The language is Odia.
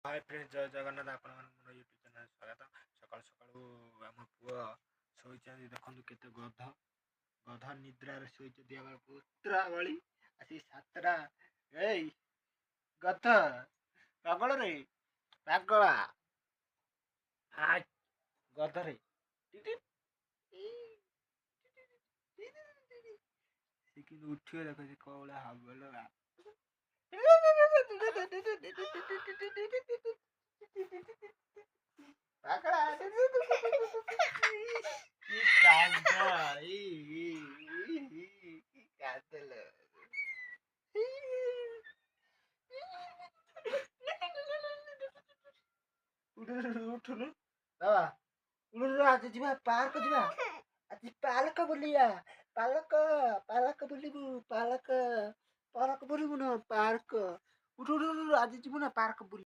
ହାଏ ଫ୍ରେଣ୍ଡ, ଜୟ ଜଗନ୍ନାଥ। ଆପଣମାନଙ୍କୁ ମୋର ୟୁଟ୍ୟୁବ୍ ଚ୍ୟାନେଲ୍ ସ୍ୱାଗତ। ସକାଳୁ ସକାଳୁ ଆମ ପୁଅ ଶୋଇଛନ୍ତି। ଦେଖନ୍ତୁ କେତେ ଗଧ ଗଧ ନିଦ୍ରାରେ ଶୋଇଛନ୍ତି ଆମର ପୁତ୍ରା ଭଳି ଆସି 7ଟା। ଏଇ ଗଧ, ପାଗଳରେ ପାଗଳା ଗଧରେ। ସେ କିନ୍ତୁ ଉଠିବ, ଦେଖ ସେ କଣ ଭଳିଆ ହବ। ପାଗଳା, କି କାନ୍ଦ, କି କାନ୍ଦଲ। ଉଠୁନୁ ବାବା, ଉଠୁନୁ। ଆଜି ଯିବା, ପାର୍କ ଯିବା। ଆଜି ପାର୍କ ବୁଲିବା। ପାଲକ ପାଲକ ବୁଲିବୁ, ପାଲକ ପାର୍କ ବୁଲିବୁ ନା? ପାର୍କ, ଉଠୁ ଉଠୁ, ଆଜି ଯିବୁ ନା ପାର୍କ ବୁଲି?